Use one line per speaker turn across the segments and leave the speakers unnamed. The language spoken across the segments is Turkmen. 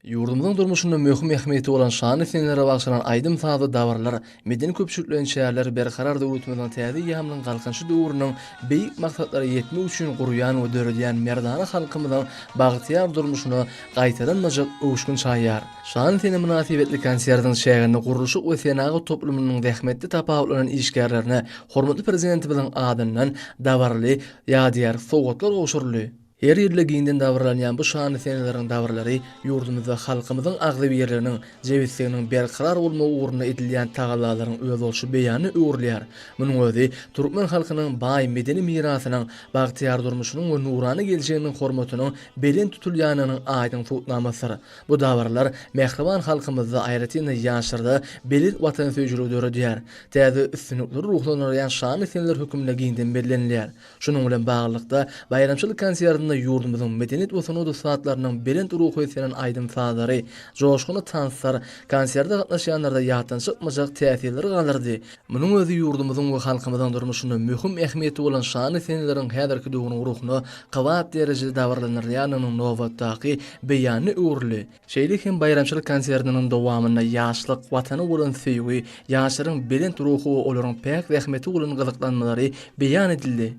Ýurdumyzyň durmuşynda möhüm ähmiýeti bolan şanly senelere bagyşlanan aýdym-sazly dabaralar, medeni-köpçülikleýin çäreler Berkarar döwletimiziň täze eýýamynyň Galkynyşy döwrüniň beýik maksatlara ýetmek üçin gurýan we döredýän merdana halkymyzyň bagtyýar durmuşyna gaýtalanmajak öwüşgin çaýýar. Şanly sene mynasybetli konsertiň çäginde gurluşyk we senagat toplumynyň zähmetde tapawutlanan işgärlerine hormatly Prezidentimiziň adyndan dabaraly ýadygärlik sowgatlar gowşuryldy. Her ýylda giňden dabaralanýan bu şanly seneleriň dabaralary ýurdumyzda halkymyzyň agzybirliginiň, jebisliginiň berkarar bolmagy ugrunda edilýän tagallalaryň özboluşly beýanyna öwrülýär. Munuň özi türkmen halkynyň baý medeni mirasynyň, bagtyýar durmuşynyň we nurana geljeginiň hormatynyň belent tutulýandygynyň aýdyň subutnamasydyr. Bu dabaralar mähriban halkymyzda, aýratyn-da, ýaşlarda belent watansöýüjiligi döredýär. Täze üstünlikleri ruhlandyrýan şanly seneler hökmünde giňden bellenilýär. Şunuň bilen baglylykda, baýramçylyk konsertinde ýurdumyzyň medeniýet we sungat ussatlarynyň belent ruhy eslenen aýdym-sazlary, joşgunly tanslar konserte gatnaşýanlarda ýatdan çykmajak täsirleri galdyrdy. Munuň özi ýurdumyzyň we halkymyzyň durmuşynda möhüm ähmiýeti bolan şanly seneleriň häzirki döwrüň ruhuna kybap derejede dabaralandyrylýandygynyň nobatdaky beýanyna öwrüldi. Şeýle hem baýramçylyk konsertiniň dowamynda ýaşlyk, Watana bolan söýgi, ýaşlaryň belent ruhy we olaryň päk zähmete bolan gyzyklanmalary beýan edildi.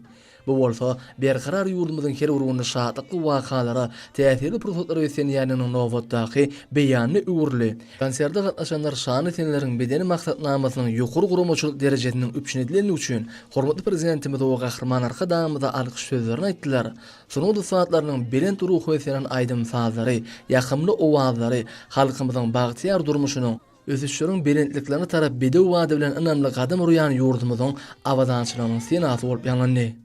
Bu bolsa berkarar ýurdumyzyň her bir gününi şatlykly wakalara, täsirli pursatlara beslenýändiginiň nobatdaky beýanyna öwrüldi. Konserte gatnaşanlar şanly seneleriň medeni maksatnamasynyň ýokary guramaçylyk derejesiniň üpjün edilendigi üçin hormatly Prezidentimize we Gahryman Arkadagymyza alkyş sözlerini aýtdylar. Sungat ussatlarynyň belent ruha eslenen aýdym-sazlary, ýakymly owazlary halkymyzyň bagtyýar durmuşynyň, ösüşleriň belentliklerine tarap bedew bady bilen ynamly gadam urýan ýurdumyzyň abadançylygynyň senasy bolup ýaňlandy.